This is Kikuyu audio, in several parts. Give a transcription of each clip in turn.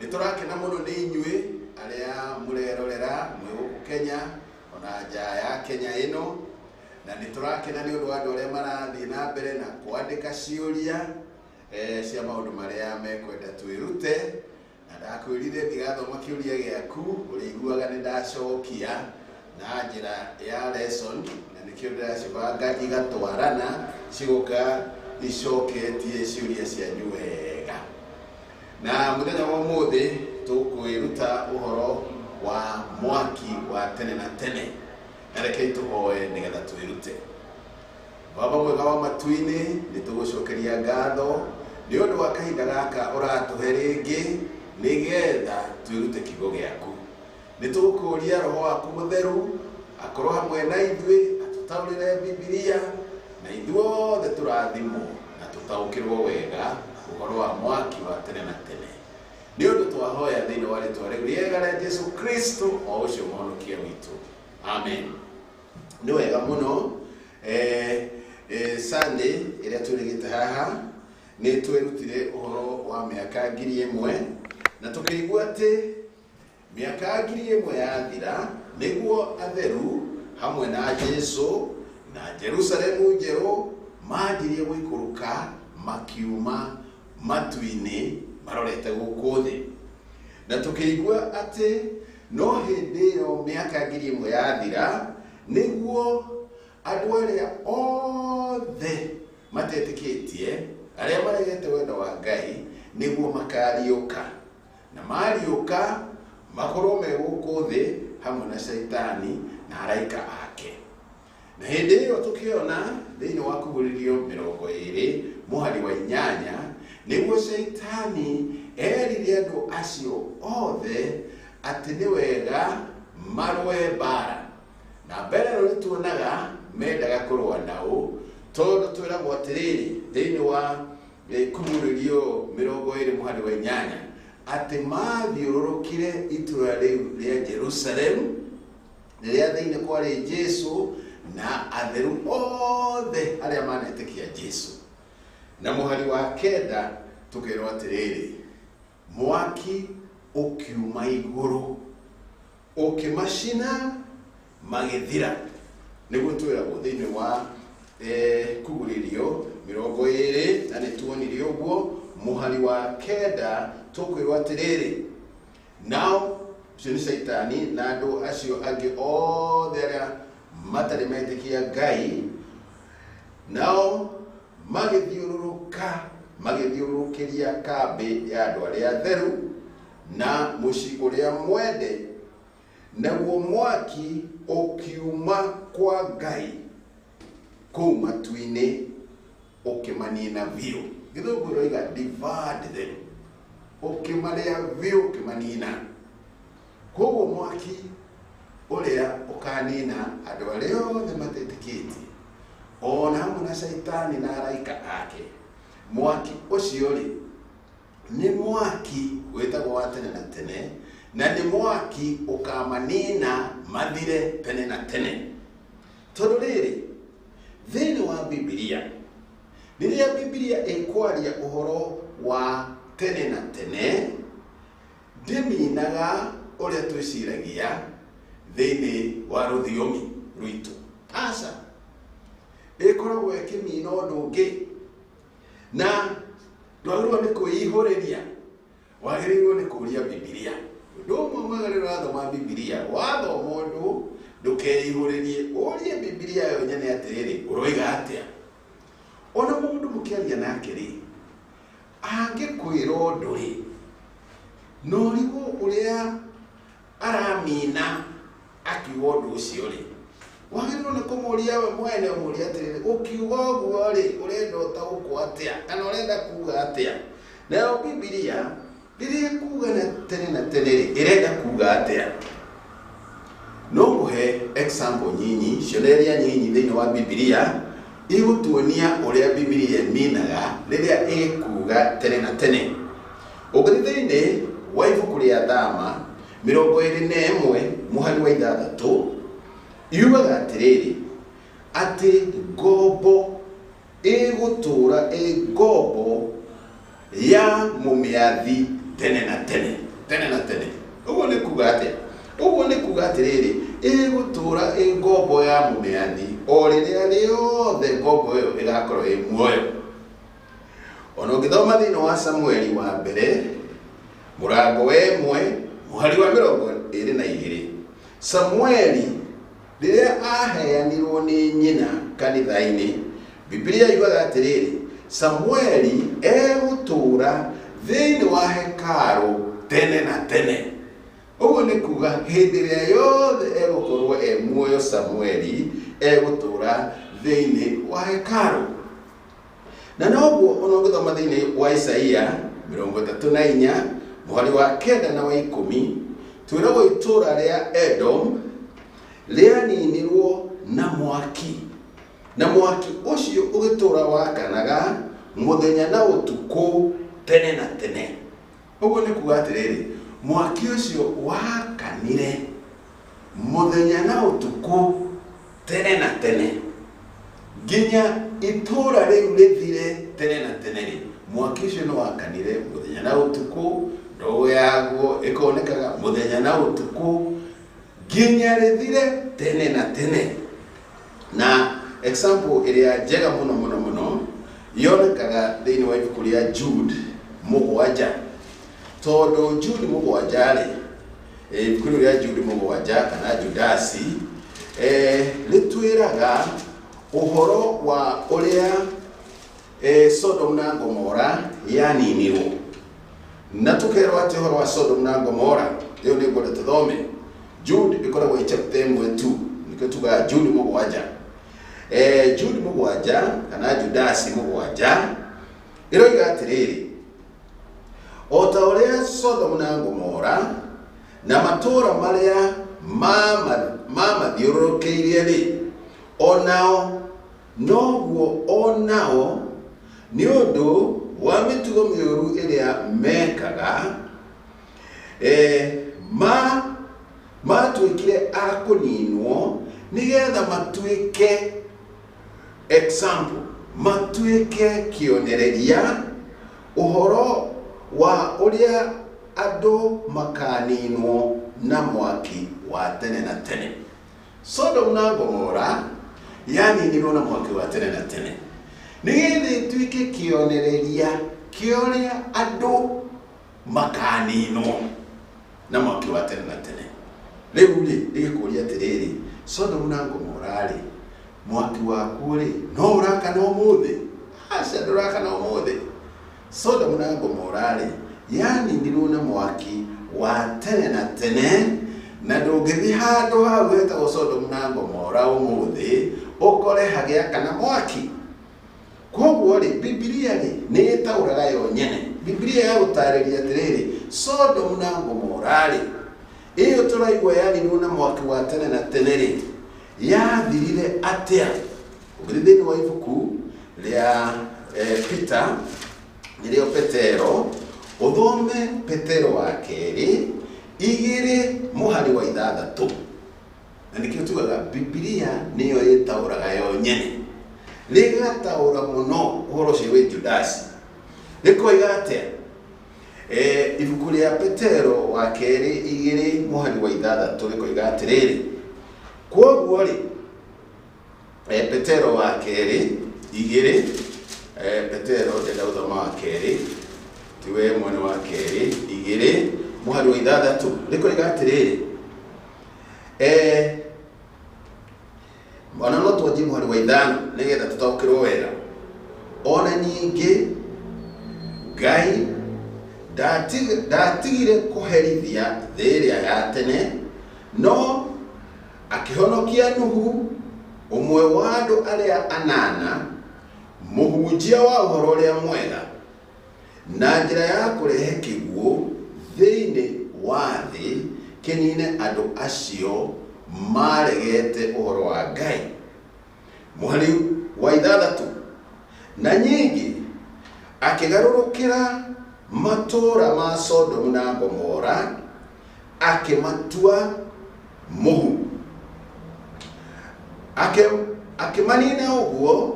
Nĩ tũrakena mũno nĩ inyuĩ arĩa mũrerorera mwĩ gũkũ Kenya ona nja ya Kenya ĩno, na nĩ tũrakena nĩ ũndũ wa andũ arĩa marathiĩ na mbere na kwandĩka ciũria cia maũndũ marĩa mekwenda twĩrute. Na ndakwĩrire ndigathoma kĩũria gĩaku, ũrĩiguaga nĩ ndacokia na njĩra ya lesson, na nĩkĩo ndĩracibanga igatwarana cigoka icoketie ciũria cianyu wega. Na mũthenya wa ũmũthĩ tũkwĩruta ũhoro wa mwaki wa tene na tene, na rekei tũhoe nĩgetha twĩrute. Baba mwega wa matu-inĩ, nĩ tũgũcokeria ngatho nĩ ũndũ wa kahinda gaka ũratũhe rĩngĩ nĩgetha twĩrute kiugo gĩaku. Nĩ tũgũkũria Roho waku Mũtheru akorwo hamwe na ithuĩ, atũtaũrĩre Bibilia, na ithuothe tũrathimwo na tũtaũkĩrwo wega ũhoro wa mwaki wa tene na tene. Nĩ ũndũ twahoya thĩinĩ wa rĩtwa rĩu rĩega rĩa Jesu Kristo, o ũcio mũhonokia witũ. Amen. Nĩ wega mũno. Sunday ĩrĩa twĩrĩgĩte haha nĩ twerutire ũhoro wa mĩaka 1000, na tũkĩigua atĩ mĩaka 1000 yathira nĩguo atheru hamwe na Jesu na Jerusalemu njerũ manjirie gũikũrũka makiuma matu-inĩ marorete gũkũ thĩ. Na tũkĩigua atĩ no hĩndĩ ĩyo mĩaka 1000 yathira nĩguo andũ arĩa othe matetĩkĩtie, arĩa maregete wendo wa Ngai, nĩguo makariũka. Na mariũka makorwo me gũkũ thĩ hamwe na Shaitani na araika ake. Na hĩndĩ ĩyo tũkĩona thĩinĩ wa Kũguũrĩrio 20 mũhari wa 8, nĩguo Shaitani erire andũ acio othe atĩ nĩ wega marũe mbara. Na mbere ĩno nĩ tuonaga mendaga kũrũa nao, tondũ twĩragwo atĩrĩrĩ thĩinĩ wa Kũguũrĩrio 20 mũhari wa 8 atĩ mathiũrũrũkire itũũra rĩu rĩa Jerusalemu rĩrĩa thĩinĩ kwarĩ Jesu na atheru othe arĩa manetĩkia Jesu. Na mũhari wa 9 tũkerwo atĩrĩrĩ, mwaki ũkiuma igũrũ ũkĩmacina magĩthira. Nĩguo twĩragwo thĩinĩ wa Kũguũrĩrio 20, na nĩ tuonire ũguo mũhari wa 9 tũkwĩrwo atĩrĩrĩ, nao ũcio nĩ Shaitani na andũ acio angĩ othe arĩa matarĩ metĩkia Ngai, nao magĩthiũrũrũka magĩthiũrũrũkĩria kambĩ ya andũ arĩa atheru na mũciĩ ũrĩa mwende, naguo mwaki ũkiuma kwa Ngai kũu matu-inĩ ũkĩmanina biũ. Gĩthũngũ ĩroiga devoured them, ũkĩmarĩa biũ, ũkĩmanina. Koguo mwaki ũrĩa ũkanina andũ arĩa othe matetĩkĩtie ona hamwe na Shaitani na araika ake, mwaki ũcio rĩ nĩ mwaki wĩtagwo wa tene na tene, na nĩ mwaki ũkamanina mathire tene na tene. Tondũ rĩrĩ, thĩinĩ wa Bibilia, rĩrĩa Bibilia ĩkwaria ũhoro wa tene na tene, ndĩminaga ũrĩa twĩciragia thĩinĩ wa rũthiomi rwitũ. Aca, ĩkoragwo ĩkĩmina ũndũ ũngĩ, na ndwagĩrĩirwo nĩ kwĩihũrĩria, wagĩrĩirwo nĩ kũũria Bibilia. Ũndũ ũmwe mwega rĩrĩa ũrathoma Bibilia, wathoma ũndũ ndũkeihũrĩrie, ũrie Bibilia yo nyene atĩrĩrĩ, ũroiga atĩa? Ona mũndũ mũkĩaria nake rĩ, angĩkwĩra ũndũ rĩ, na ũrigwo ũrĩa aramina akiuga ũndũ ũcio rĩ, wagĩrĩirwo nĩ kũmũria we mwene, ũmũrie atĩrĩrĩ, ũkiuga ũguo rĩ, ũrenda ũtaũkwo atĩa, kana ũrenda kuga atĩa? Nayo Bibilia rĩrĩa ĩkuga na tene na tene rĩ, ĩrenda kuga atĩa? No ngũhe example nyinyi, cionereria nyinyi thĩinĩ wa Bibilia igũtuonia ũrĩa Bibilia ĩminaga rĩrĩa ĩkuga tene na tene. Ũngĩthiĩ thĩinĩ wa ibuku rĩa Thama 21 mũhari wa 6, yugaga atĩrĩrĩ, atĩ ngombo ĩgũtũũra ĩ ngombo ya mũmĩathi tene na tene. Tene na tene. Ũguo nĩ kuga atĩa? Ũguo nĩ kuga atĩrĩrĩ, ĩgũtũra ĩ ngombo ya mũmĩathi o rĩrĩa rĩothe ngombo ĩyo ĩgakorwo ĩ muoyo. Ona ũngĩthoma thĩinĩ wa Samueli wa mbere mũrango wa 1 mũhari wa 22, Samueli rĩrĩa aheanirwo nĩ nyina kanitha-inĩ, Biblia yugaga atĩrĩrĩ, Samueli egũtũra thĩinĩ wa hekarũ tene na tene. Ũguo nĩ kuga hĩndĩ ĩrĩa yothe egũkorwo e muoyo Samueli egũtũra thĩinĩ wa hekarũ. Na noguo ona ũngĩthoma thĩinĩ wa Isaia 34 mũhari wa 9 na wa 10, twĩragwo itũũra rĩa Edom rĩaninirwo na mwaki, na mwaki ũcio ũgĩtũũra wakanaga mũthenya na ũtukũ tene na tene. Ũguo nĩ kuga atĩrĩrĩ, mwaki ũcio wakanire mũthenya na ũtukũ tene na tene nginya itũũra rĩu rĩthire tene na tene rĩ, mwaki ũcio nĩ wakanire mũthenya na ũtukũ, ndogo yaguo ĩkonekaga mũthenya na ũtukũ nginya rĩthire tene na tene. Na example ĩrĩa njega mũno mũno mũno yonekaga thĩinĩ wa ibuku rĩa Jude 7, tondũ Jude 7 rĩ, ibuku rĩu rĩa Jude 7 kana Judasi, rĩtwĩraga ũhoro wa ũrĩa Sodom na Gomora yaninirwo. Na tũkerwo atĩ ũhoro wa Sodom na Gomora, ĩyo nĩ ngwenda tũthome. Jude ĩkoragwo ĩ chapter 1 tu, nĩkĩo tugaga Jude 7. Jude 7 kana Judasi 7 ĩroiga atĩrĩrĩ, o ta ũrĩa Sodom na Gomora na matũũra marĩa mamathiũrũrũkĩirie rĩ, onao noguo onao nĩ ũndũ wa mĩtugo mĩũru ĩrĩa mekaga, matuĩkire a kũninwo nĩgetha matuĩke example, matuĩke kĩonereria ũhoro wa ũrĩa andũ makaninwo na mwaki wa tene na tene. Sodom na Gomora yaninirwo na mwaki wa tene na tene nĩgetha ĩtuĩke kĩonereria kĩa ũrĩa andũ makaninwo na mwaki wa tene na tene. Rĩu rĩ, ĩgĩkũria atĩrĩrĩ, Sodom na Gomora rĩ, mwaki wakuo rĩ, no ũrakana ũmũthĩ? Aca, ndũrakana ũmũthĩ. Sodom na Gomora rĩ, yaninirwo na mwaki wa tene na tene, na ndũngĩthiĩ handũ hau hetagwo Sodom na Gomora ũmũthĩ ũkore hagĩakana mwaki. Koguo rĩ, Biblia rĩ nĩ ĩtaũraga yo nyene. Biblia ya gũtarĩria atĩrĩrĩ, Sodom na Gomora rĩ, ĩyo tũraigua yaninirwo na mwaki wa tene na tene rĩ, yathirire atĩa? Ũngĩthiĩ thĩinĩ wa ibuku rĩa Peter, nĩrĩo Petero, ũthome Petero wa 2 2 mũhari wa 6. Na nĩkĩo tugaga Biblia nĩyo ĩtaũraga yo nyene. Rĩgataũra mũno ũhoro ũcio wĩ Judasi. Rĩkoiga atĩa? Ibuku rĩa Petero wa 2 2 mũhari wa 6 rĩkoiga atĩrĩrĩ, kwoguo rĩ, Petero wa 2 2, Petero ndenda gũthoma wa 2, tiwe mwene wa 2 2 mũhari wa 6 rĩkoiga atĩrĩrĩ, ona no twanjie mũhari wa 5 nĩgetha tũtaũkĩrwo wega. Ona ningĩ Ngai ndatigire kũherithia thĩ ĩrĩa ya tene, no akĩhonokia Nuhu, ũmwe wa andũ arĩa 8, mũhunjia wa ũhoro ũrĩa mwega, na njĩra ya kũrehe kĩguũ thĩinĩ wa thĩ kĩnine andũ acio maregete ũhoro wa Ngai. Mũhari wa 6, na nyingĩ akĩgarũrũkĩra matũũra ma Sodom na Gomora, akĩmatua mũhu. Akĩmanina ũguo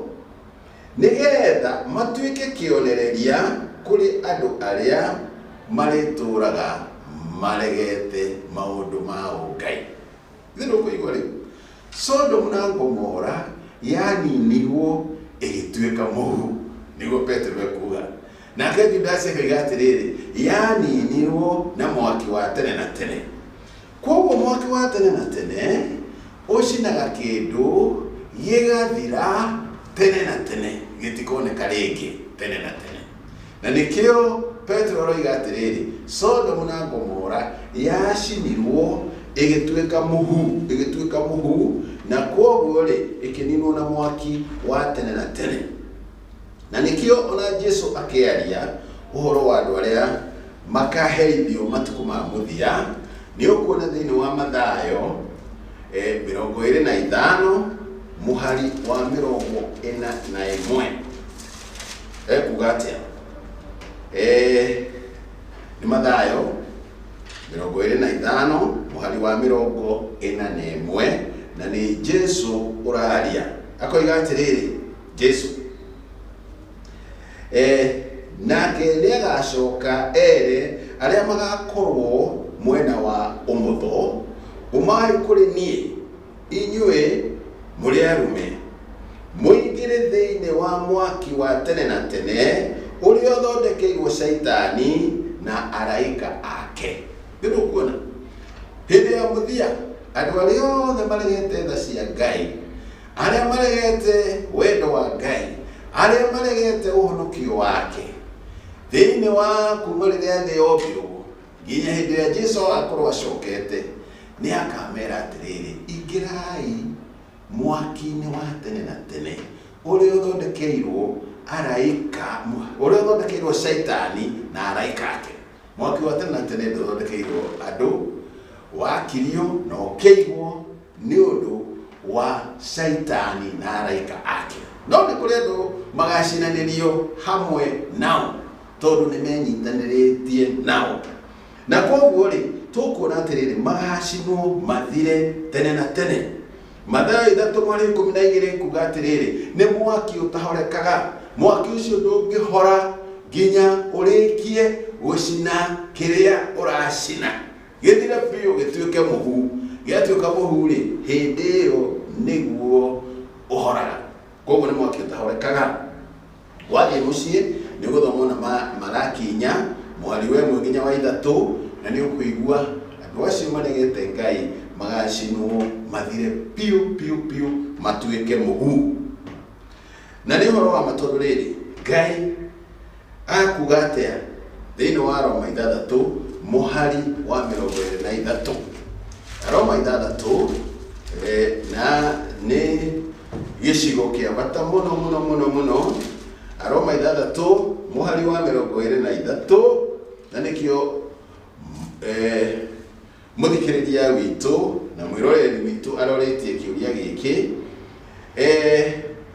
nĩgetha matuĩke kĩonereria kũrĩ andũ arĩa marĩtũũraga maregete maũndũ ma ũngai. Ithe ndũkũigua rĩu Sodom na Gomora yaninirwo ĩgĩtuĩka mũhu, nĩguo Petero ekuga. Nake Judasi akoiga atĩrĩrĩ, yaninirwo na mwaki wa tene na tene. Koguo mwaki wa tene na tene ũcinaga kĩndũ gĩgathira tene na tene, gĩtikoneka rĩngĩ tene na tene. Na nĩkĩo Petero aroiga atĩrĩrĩ, Sodom na Gomora yacinirwo ĩgĩtuĩka mũhu, ĩgĩtuĩka mũhu, na kwoguo rĩ ĩkĩninwo na mwaki wa tene na tene. Na nĩkĩo ona Jesu akĩaria ũhoro wa andũ arĩa makaherithio matukũ ma mũthia, nĩ ũkuona thĩinĩ wa Mathayo 25 mũhari wa 41 ekuga atĩa? Nĩ Mathayo 25 mũhari wa 41, na nĩ Jesu ũraria akoiga atĩrĩrĩ, Jesu nake nĩagacoka ere arĩa magakorwo mwena wa ũmotho, umai kũrĩ niĩ inyuĩ mũrĩ arume, mũingĩre thĩinĩ wa mwaki wa tene na tene ũrĩa ũthondekeirwo Shaitani na araika ake. Nĩ ndũkuona hĩndĩ ya mũthia andũ arĩa othe maregete tha cia Ngai, arĩa maregete wendo wa Ngai, arĩa maregete ũhonokio wake thĩinĩ wa kuma rĩrĩa thĩ yombirwo nginya hĩndĩ ĩrĩa Jesu agakorwo acokete, nĩ akamera atĩrĩrĩ, ingĩrai mwaki-inĩ wa tene na tene ũrĩa ũthondekeirwo araika, ũrĩa ũthondekeirwo Shaitani na araika ake. Mwaki wa tene na tene ndũthondekeirwo andũ, wakirio na ũkĩigwo nĩ ũndũ wa Shaitani na araika ake. No nĩ kũrĩ andũ magacinanĩrio hamwe nao tondũ nĩ menyitanĩrĩtie nao. Na koguo rĩ tũkuona atĩrĩrĩ, magacinwo mathire tene na tene. Mathayo 3:12 kuga atĩrĩrĩ, nĩ mwaki ũtahorekaga, mwaki ũcio ndũngĩhora nginya ũrĩkie gũcina kĩrĩa ũracina, gĩthire biũ gĩtuĩke mũhu. Gĩatuĩka mũhu rĩ, hĩndĩ ĩyo nĩguo ũhoraga. Koguo nĩ mwaki ũtahorekaga. Wathiĩ mũciĩ nĩ ũgũthoma na Malaki 4 mũhari wa 1 nginya wa 3, na nĩ ũkũigua andũ acio maregete Ngai magacinwo mathire biũ biũ biũ matuĩke mũhu. Na nĩ ũhoro wa ma tondũ rĩrĩ, Ngai akuga atĩa thĩinĩ wa Roma 6 mũhari wa 23. Roma 6 na nĩ gĩcigo kĩa bata mũno mũno mũno mũno. Roma 6 mũhari wa 23, na nĩkĩo mũthikĩrĩria witũ na mwĩroreri witũ arorĩtie kĩũria gĩkĩ.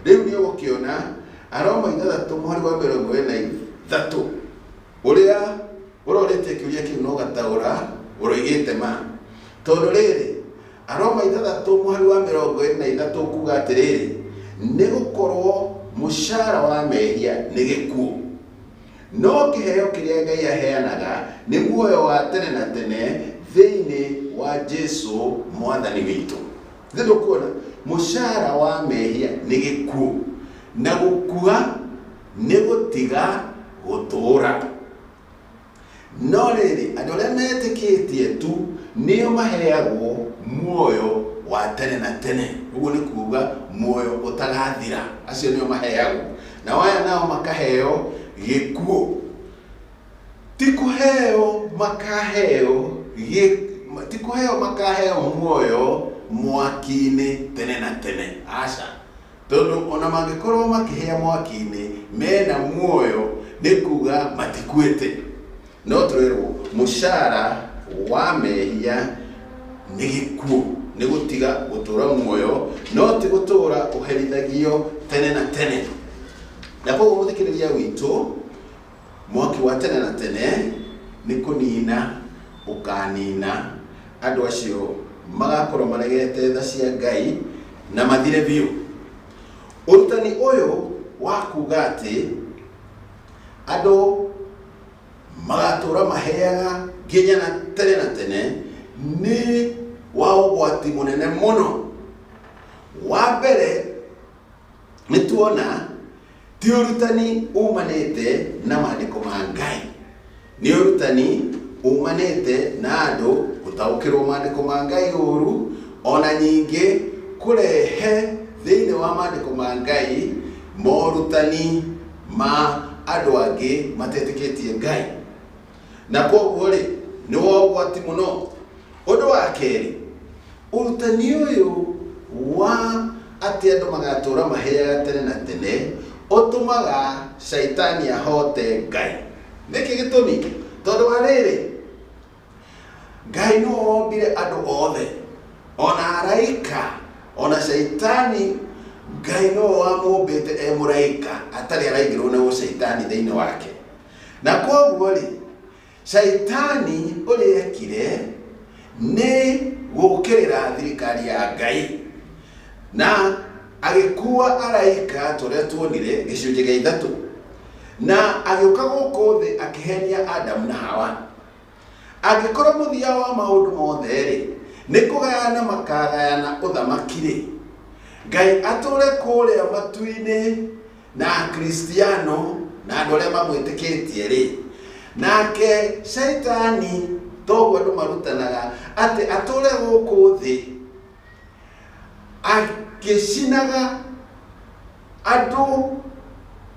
Rĩu nĩ ũgũkĩona Aroma 6 mũhari wa 23, ũrĩa ũrorĩtie kĩũria kĩu no gataũra ũroigĩte ma, tondũ rĩrĩ Aroma 6 mũhari wa 23 kuga atĩrĩrĩ, nĩ gũkorwo mũcara wa mehia nĩ gĩkuũ, no kĩheo kĩrĩa Ngai aheanaga nĩ muoyo wa tene na tene thĩinĩ wa Jesu mwathani witũ. Nĩ ndũkuona mũcara wa mehia nĩ gĩkuũ, na gũkua nĩ gũtiga gũtũũra. No rĩrĩ, andũ arĩa metĩkĩtie tu nĩo maheagwo muoyo wa tene na tene. Ũguo nĩ kuga muoyo ũtagathira, acio nĩo maheagwo. Na aya nao makaheo gĩkuũ. Ti kũheo makaheo, ti kũheo makaheo muoyo mwaki-inĩ tene na tene. Aca, tondũ ona mangĩkorwo makĩhĩa mwaki-inĩ mena muoyo nĩ kuga matikuĩte. No twĩrwo mũcara wa mehia nĩ gĩkuũ, nĩ gũtiga gũtũũra muoyo, no ti gũtũũra ũherithagio tene na tene. Na koguo mũthikĩrĩria witũ, mwaki wa tene na tene nĩ kũnina ũkanina andũ acio magakorwo maregete tha cia Ngai na mathire biũ. Ũrutani ũyũ wa kuga atĩ andũ magatũũra maheaga nginya na tene na tene nĩ wa ũgwati mũnene mũno. Wa mbere nĩ tuona ti ũrutani umanĩte na maandĩko ma Ngai, nĩ ũrutani umanĩte na andũ gũtaũkĩrwo maandĩko ma Ngai ũru, ona nyingĩ kũrehe thĩinĩ wa maandĩko ma Ngai morutani ma andũ angĩ matetĩkĩtie Ngai, na koguo rĩ nĩ wa ũgwati mũno. Ũndũ wa kerĩ, ũrutani ũyũ wa atĩ andũ magatũra mahĩaga tene na tene ũtũmaga caitani ahote Ngai. Nĩkĩ gĩtũmi? Tondũ wa rĩrĩ, Ngai nĩwe wombire andũ othe, ona araika, ona caitani Ngai nĩwe wamũmbĩte e mũraika atarĩ araingĩrwo nĩ ũcaitani thĩinĩ wake. Na koguo rĩ, caitani ũrĩa ekire nĩ gũũkĩrĩra thirikari ya Ngai na agĩkua araika tũrĩa tuonire gĩcunjĩ gĩa 3, na agĩũka gũkũ thĩ akĩhenia Adamu na Hawa. Angĩkorwo mũthia wa maũndũ mothe rĩ nĩ kũgayana makagayana ũthamaki rĩ, Ngai atũre kũrĩa matu-inĩ na Akristiano na andũ arĩa mamwĩtĩkĩtie rĩ, nake caitani toguo andũ marutanaga atĩ atũre gũkũ thĩ akĩcinaga andũ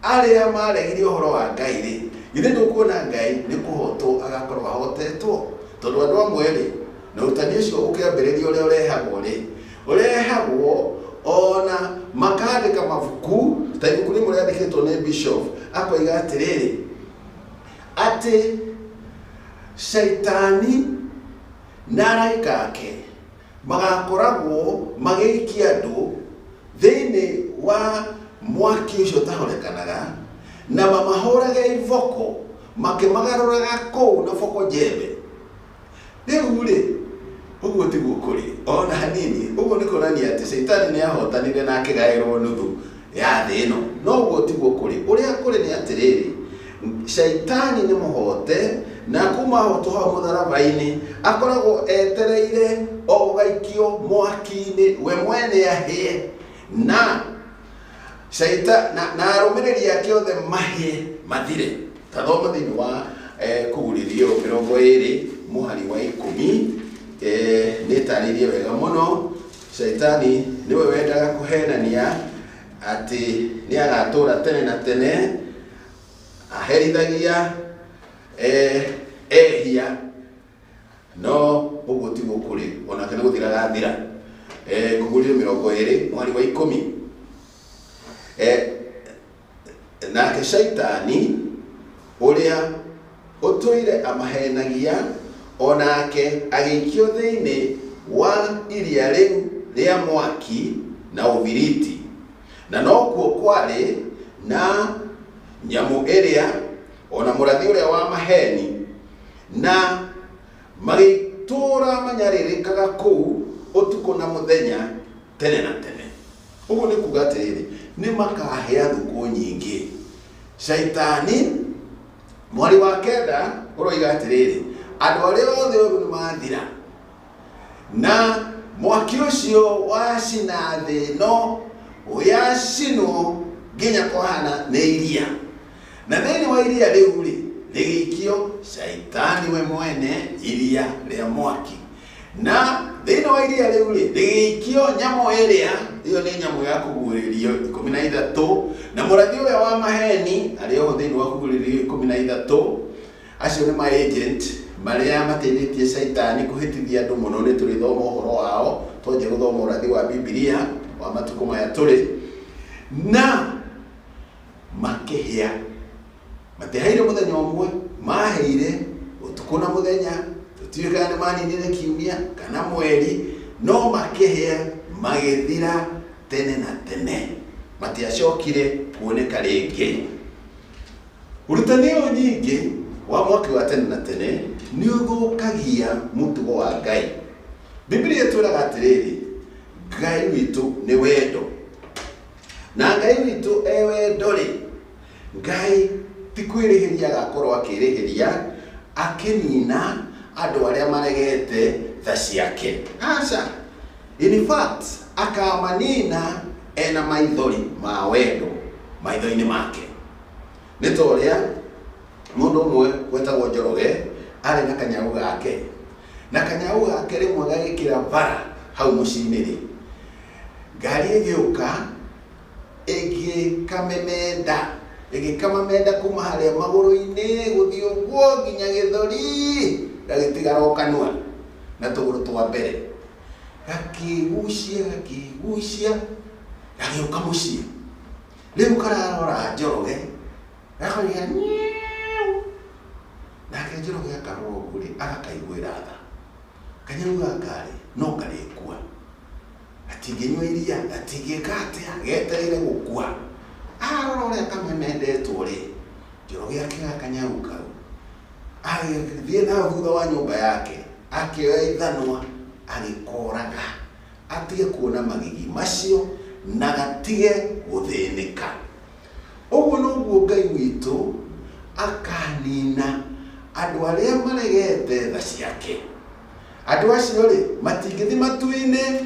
arĩa maregire ũhoro wa Ngai rĩ, githĩ ndũkuona Ngai nĩ kũhotwo agakorwo ahotetwo? Tondũ andũ amwe rĩ, na ũrutani ũcio ũkĩambĩrĩria ũrĩa ũrehagwo rĩ, ũrehagwo ona makandĩka mabuku, ta ibuku rĩmwe rĩandĩkĩtwo nĩ bishop akoiga atĩrĩrĩ, atĩ caitani na araika ake magakoragwo magĩikia andũ thĩinĩ wa mwaki ũcio ũtahorekanaga, na mamahũrage iboko makĩmagarũraga kũu na boko njembe. Rĩu rĩ, ũguo tiguo kũrĩ ona hanini. Ũguo nĩ kuonania atĩ caitani nĩ ahotanire na akĩgaĩrwo nuthu ya thĩ ĩno, no ũguo tiguo kũrĩ. Ũrĩa kũrĩ nĩ atĩrĩrĩ, caitani nĩ mũhote, na kuma hotwo hau mũtharaba-inĩ akoragwo etereire o gũgaikio mwaki-inĩ we mwene ahĩe, na na arũmĩrĩri ake othe mahĩe mathire. Ta thoma thĩinĩ wa Kũguũrĩrio 20 mũhari wa 10, nĩ ĩtarĩirie wega mũno. Caitani nĩwe wendaga kũhenania atĩ nĩ agatũra tene na tene, aherithagia ehia, no ũguo tiguo kũrĩ, onake nĩ gũthira gathira. Kũguũrĩrio 20 mũhari wa 10, nake caitani ũrĩa ũtũire amahenagia onake agĩikio thĩinĩ wa iria rĩu rĩa mwaki na ũbiriti, na nokuo kwarĩ na nyamũ ĩrĩa ona mũrathi ũrĩa wa maheni, na magĩtũũra manyarĩrĩkaga kũu ũtukũ na mũthenya tene na tene. Ũguo nĩ kuga atĩrĩrĩ, nĩ makahĩa thukũ nyingĩ. Caitani mwari wa 9 ũroiga atĩrĩrĩ, andũ arĩa othe ũru nĩ mathira, na mwaki ũcio wacina thĩ ĩno yacinwo nginya kwahana nĩ iria, na thĩinĩ wa iria rĩu rĩ rĩgĩikio caitani we mwene iria rĩa mwaki, na thĩinĩ wa iria rĩu rĩ rĩgĩikio nyamũ ĩrĩa, ĩyo nĩ nyamũ ya Kũguũrĩrio 13, na mũrathi ũrĩa wa maheni arĩ oho thĩinĩ wa Kũguũrĩrio 13. Acio nĩ ma agent marĩa mateithĩtie caitani kũhĩtithia andũ mũno. Nĩ tũrĩthoma ũhoro wao twanjia gũthoma ũrathi wa Bibilia wa matukũ maya tũrĩ, na makĩhĩa. Matiheire mũthenya ũmwe, maheire ũtukũ na mũthenya, tũtiũĩ kana nĩ maninire kiumia kana mweri, no makĩhĩa magĩthira tene na tene, matiacokire kuoneka rĩngĩ. Ũrutani ũyũ nyingĩ wa mwaki wa tene na tene nĩ ũthũkagia mũtugo wa Ngai. Bibilia ĩtwĩraga atĩrĩrĩ, Ngai witũ nĩ wendo, na Ngai witũ e wendo rĩ, Ngai ti kwĩrĩhĩria agakorwo akĩrĩhĩria akĩnina andũ arĩa maregete tha ciake. Aca, in fact akamanina ena maithori ma wendo maitho-inĩ make. Nĩ ta ũrĩa mũndũ ũmwe wetagwo Njoroge arĩ na kanyau gake, na kanyau gake rĩmwe gagĩkĩra bara hau mũciĩ-inĩ rĩ, ngari ĩgĩũka ĩgĩkamemenda, ĩgĩkamamenda kuma harĩa magũrũ-inĩ gũthiĩ ũguo nginya gĩthũri, gagĩtigara o kanua na tũgũrũ twa mbere, gakĩgucia gakĩgucia gagĩũka mũciĩ. Rĩu kararora Njoroge gakoiga nyiu, nake Njoroge akarora ũguo rĩ, agakaiguĩra tha. Kanyau gaka rĩ, no karĩkua, gatingĩnyua iria, gatingĩka atĩa, getereire gũkua. Arora ũrĩa kamemendetwo rĩ, Njoroge akĩoya kanyau kau, agĩthiĩ nayo thutha wa nyũmba yake, akĩoya ithanwa, agĩkoraga, atige kuona magigi macio na gatige gũthĩnĩka. Ũguo noguo Ngai witũ akanina andũ arĩa maregete tha ciake. Andũ acio rĩ, matingĩthiĩ matu-inĩ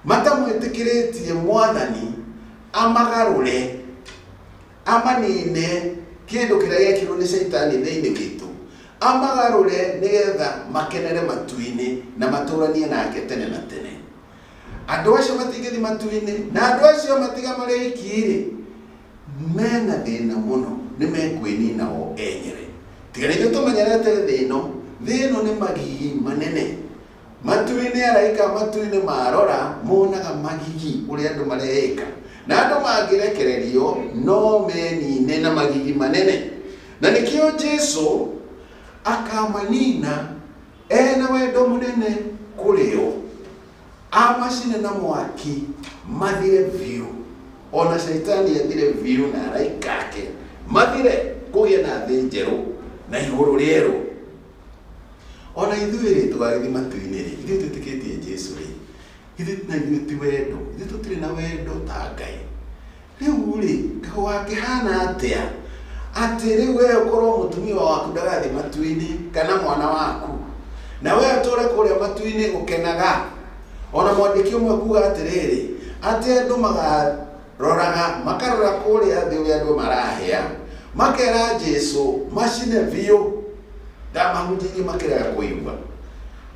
matamwĩtĩkĩrĩtie Mwathani amagarũre, amanine kĩndũ kĩrĩa gĩekirwo nĩ caitani thĩinĩ witũ, amagarũre nĩgetha makenere matu-inĩ na matũranie nake tene na tene. Andũ acio matingĩthiĩ matu-inĩ, na andũ acio matiga marĩ iki rĩ, mena thĩna mũno, nĩ mekwĩnina o enyewe. Tiga nĩ ithuĩ tũmenyerete thĩ ĩno, thĩ ĩno nĩ magigi manene. Matu-inĩ araika matu-inĩ marora monaga magigi ũrĩa andũ mareĩka, na andũ mangĩrekererio no menine na magigi manene. Na nĩkĩo Jesũ akamanina ena wendo mũnene kũrĩ o, amacine na mwaki mathire biũ, ona caitani athire biũ na araika ake mathire, kũgĩe na thĩ njerũ na igũrũ rĩerũ. Ona ithuĩ rĩ, tũgagĩthiĩ matu-inĩ rĩ, ithuĩ twĩtĩkĩtie Jesũ rĩ, ithuĩ na ithuĩ ti wendo, ithuĩ tũtirĩ na wendo ta Ngai. Rĩu rĩ, gũgakĩhana atĩa atĩ rĩu we ũkorwo mũtumia waku ndagathiĩ matu-inĩ kana mwana waku, na we ũtũre kũrĩa matu-inĩ gũkenaga? Ona mwandĩki ũmwe kuga atĩrĩrĩ, atĩ andũ magaroraga, makarora kũrĩa thĩ ũrĩa andũ marahĩa, makera Jesũ macine biũ, ndamahunjĩirie makĩrega kũigua.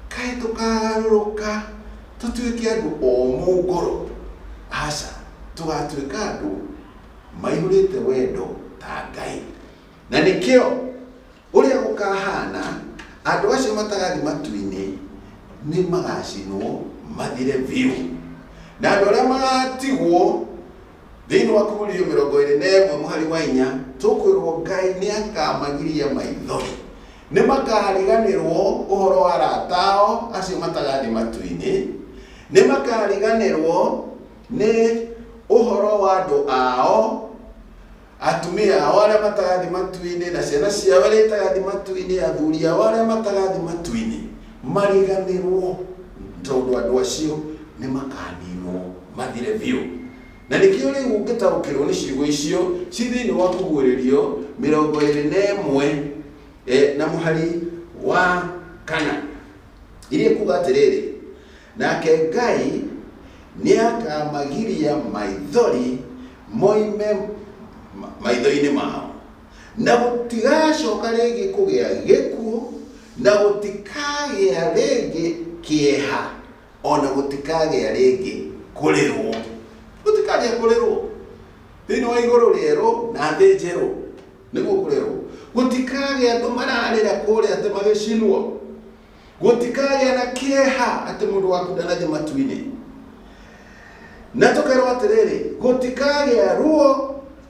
Kaĩ tũkagarũrũka tũtuĩke andũ omũ ngoro? Aca, tũgatuĩka andũ maihũrĩte wendo ta Ngai. Na nĩkĩo ũrĩa gũkahana, andũ acio matagathi matu-inĩ nĩ magacinwo mathire biũ, na andũ arĩa magatigwo thĩinĩ wa Kũguũrĩrio 21 mũhari wa 4, tũkwĩrwo Ngai nĩ akamagiria maithori, nĩ makariganĩrwo ũhoro wa arata ao acio matagathi matu-inĩ, nĩ makariganĩrwo nĩ ũhoro wa andũ ao, atumia ao arĩa matagathi matu-inĩ, na ciana ciao arĩa itagathi matu-inĩ, athuri ao arĩa matagathi matu-inĩ, mariganĩrwo, tondũ andũ acio nĩ makaninwo mathire biũ. Na nĩkĩo rĩu ũngĩtaũkĩrwo nĩ ciugo icio ci thĩinĩ wa Kũguũrĩrio 21 na mũhari wa 4, iria kuga atĩrĩrĩ, nake Ngai nĩ akamagiria maithori moime maitho-inĩ mao, na gũtigacoka rĩngĩ kũgĩa gĩkuũ, na gũtikagĩa rĩngĩ kĩeha, ona gũtikagĩa rĩngĩ kũrĩrwo. Gũtikagĩa kũrĩrwo thĩinĩ wa igũrũ rĩerũ na thĩ njerũ, nĩguo kũrĩrwo. Gũtikagĩa andũ mararĩra kũrĩa atĩ magĩcinwo, gũtikagĩa na kĩeha atĩ mũndũ waku ndanathiĩ matu-inĩ. Na tũkerwo atĩrĩrĩ, gũtikagĩa ruo,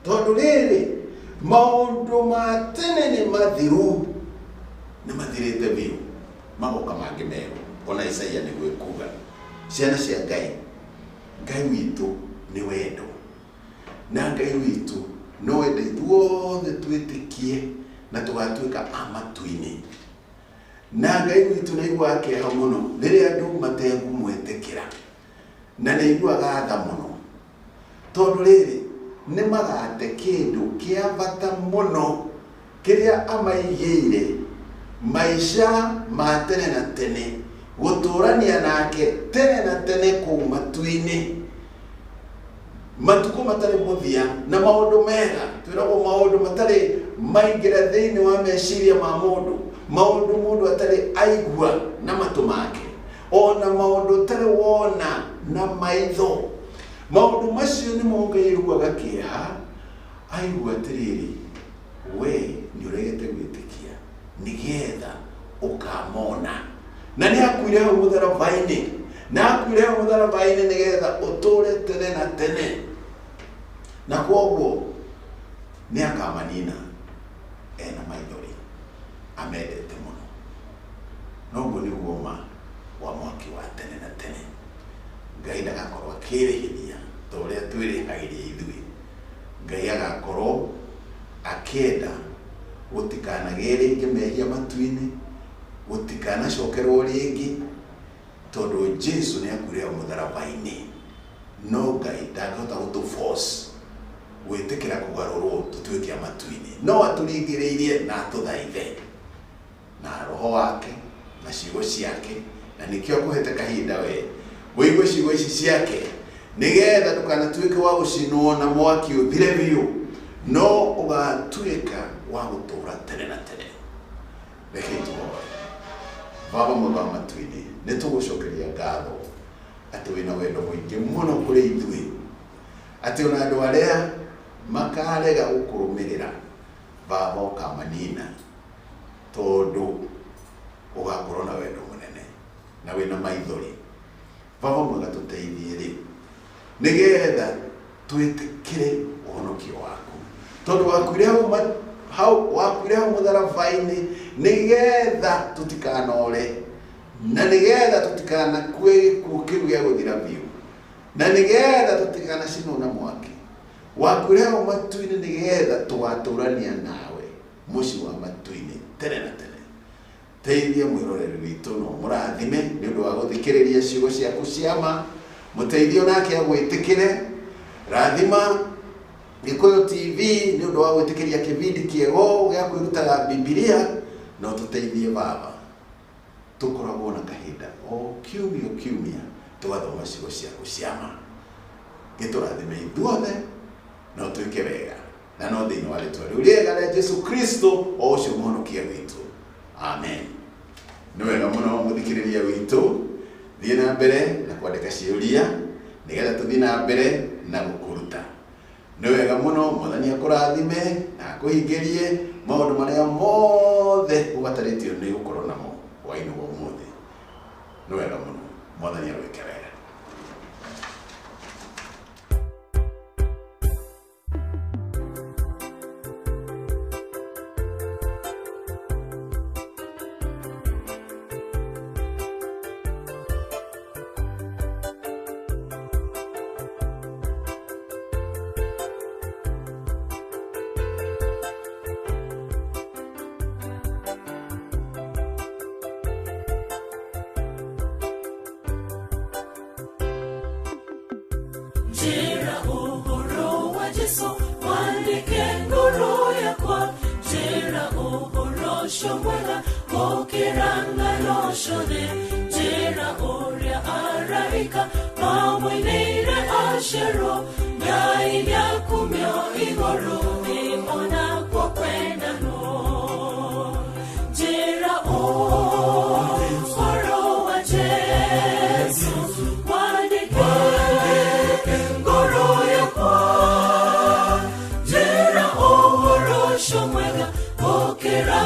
tondũ rĩrĩ maũndũ ma tene nĩ mathiru, nĩ mathirĩte biũ, magoka mangĩ merũ. Ona Isaia nĩguo ekuga, ciana cia Ngai, Ngai witũ nĩ wendo, na Ngai witũ no ende ithuothe twĩtĩkie na tũgatuĩka a matu-inĩ. Na Ngai witũ nĩ aiguaga kĩeha mũno rĩrĩa andũ matekũmwĩtĩkĩra, na nĩ aiguaga tha mũno, tondũ rĩrĩ nĩ magate kĩndũ kĩa bata mũno kĩrĩa amaigĩire Maica ma tene na tene, gũtũrania nake tene na tene kũu matu-inĩ, matukũ matarĩ mũthia na maũndũ mega. Twĩragwo maũndũ matarĩ maingĩra thĩinĩ wa meciria ma mũndũ, maũndũ mũndũ atarĩ aigua na matũ make, ona maũndũ ũtarĩ wona na maitho. Maũndũ macio nĩmo Ngai aiguaga kĩeha, aigua atĩrĩrĩ, we nĩ ũregete gwĩtĩkia nĩgetha ũkamona. Na nĩ akuire hau mũtharaba-inĩ, na akuire hau mũtharaba-inĩ nĩgetha ũtũre tene na tene. Na kwoguo nĩ akamanina ena maithori, amendete mũno. Noguo nĩguo ma wa mwaki wa tene na tene. Ngai ndagakorwo akĩrĩhĩria ta ũrĩa twĩrĩhagĩria ithuĩ. Ngai agakorwo akĩenda gũtikanagĩe rĩngĩ mehia matu-inĩ, gũtikanacokerwo rĩngĩ, tondũ Jesu nĩ akuire hau mũtharaba-inĩ. No Ngai ndangĩhota gũtũ force gwĩtĩkĩra kũgarũrwo tũtuĩke a matu-inĩ, no atũringĩrĩirie na atũthaithe na roho wake na ciugo ciake, na nĩkĩo akũhete kahinda we ũigue ciugo ici ciake, nĩgetha ndũkanatuĩke wa gũcinwo na mwaki ũthire biũ, no ũgatuĩka wa gũtũra tene na tene. Rekei tũhoe. Baba mwega wa matu-inĩ, nĩ tũgũcokeria ngatho atĩ wĩna wendo mũingĩ mũno kũrĩ ithuĩ, atĩ ona andũ arĩa makarega gũkũrũmĩrĩra, Baba ũkamanina, tondũ ũgakorwo na wendo mũnene na wĩna maithori. Baba mwega, tũteithie rĩ, nĩgetha twĩtĩkĩre ũhonokio waku, tondũ wakuire hau wakuire hau mũtharaba-inĩ nĩgetha tũtikanore, na nĩgetha tũtikanakue gĩkuũ kĩu gĩa gũthira biũ, na nĩgetha tũtikanacinwo na mwaki. Wakuire hau matu-inĩ nĩgetha tũgatũrania nawe mũciĩ wa matu-inĩ tene na tene. Teithia mwĩroreri witũ na ũmũrathime nĩ ũndũ wa gũthikĩrĩria ciugo ciaku cia ma. Mũteithie onake agwĩtĩkĩre. Rathima Gĩkũyũ TV nĩ ũndũ wa gwĩtĩkĩria kĩbindi kĩega gĩa kwĩrutaga Bibilia, na ũtũteithie Baba tũkoragwo na kahinda o kiumia o kiumia tũgathoma ciugo ciaku cia ma. Gĩtũrathime ithuothe na ũtwĩke wega, na no thĩinĩ wa rĩtwa rĩu rĩega rĩa Jesu Kristo, o ũcio mũhonokia witũ, amen. Nĩ wega mũno mũthikĩrĩria witũ, thiĩ na mbere na kwandĩka ciũria nĩgetha tũthiĩ na mbere na gũkũruta. Nĩ wega mũno, Mwathani akũrathime na akũhingĩrie maũndũ marĩa mothe ũbatarĩtio nĩ gũkorwo namo hwaĩ-inĩ wa ũmũthĩ. Nĩ wega mũno, Mwathani agwĩke wega. Njĩra ũhoro wa Jesu, wandĩke ngoro yakwa. Njĩra ũhoro ũcio mwega gũkĩra ng'ano ciothe. Njĩra ũrĩa araika mamũinĩire aciarwo, Ngai nĩakumio igũrũ, ĩ onakuo kwendanwo. Njĩra ũhoro wa Jesu, wandĩke ngoro yakwa. Njĩra ũhoro ũcio mwega gũkĩra